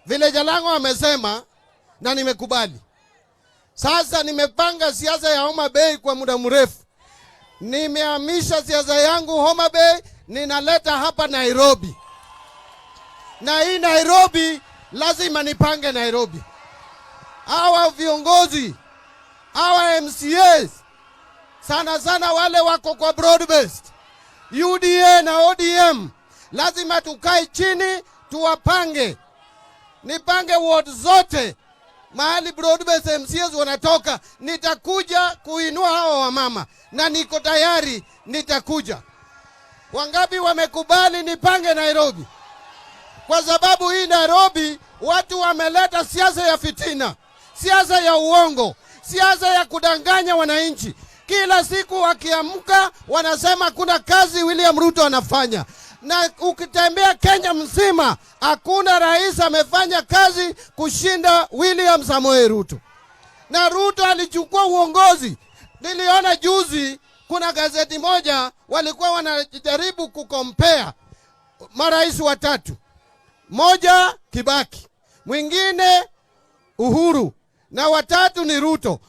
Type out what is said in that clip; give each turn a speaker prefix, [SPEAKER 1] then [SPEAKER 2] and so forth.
[SPEAKER 1] Vile Jalango amesema na nimekubali. Sasa nimepanga siasa ya Homa Bay kwa muda mrefu. Nimehamisha siasa yangu Homa Bay, ninaleta hapa Nairobi. Na hii Nairobi lazima nipange Nairobi. Hawa viongozi, hawa MCAs, sana sana wale wako kwa broad based, UDA na ODM, lazima tukae chini tuwapange, nipange ward zote mahali broad based MCAs wanatoka. Nitakuja kuinua hawa wamama na niko tayari, nitakuja. Wangapi wamekubali nipange Nairobi? Kwa sababu hii Nairobi watu wameleta siasa ya fitina, siasa ya uongo, siasa ya kudanganya wananchi. Kila siku wakiamka wanasema kuna kazi William Ruto anafanya, na ukitembea Kenya mzima hakuna rais amefanya kazi kushinda William Samoei Ruto. Na Ruto alichukua uongozi. Niliona juzi kuna gazeti moja walikuwa wanajaribu kucompare marais watatu, moja Kibaki, mwingine Uhuru na watatu ni Ruto.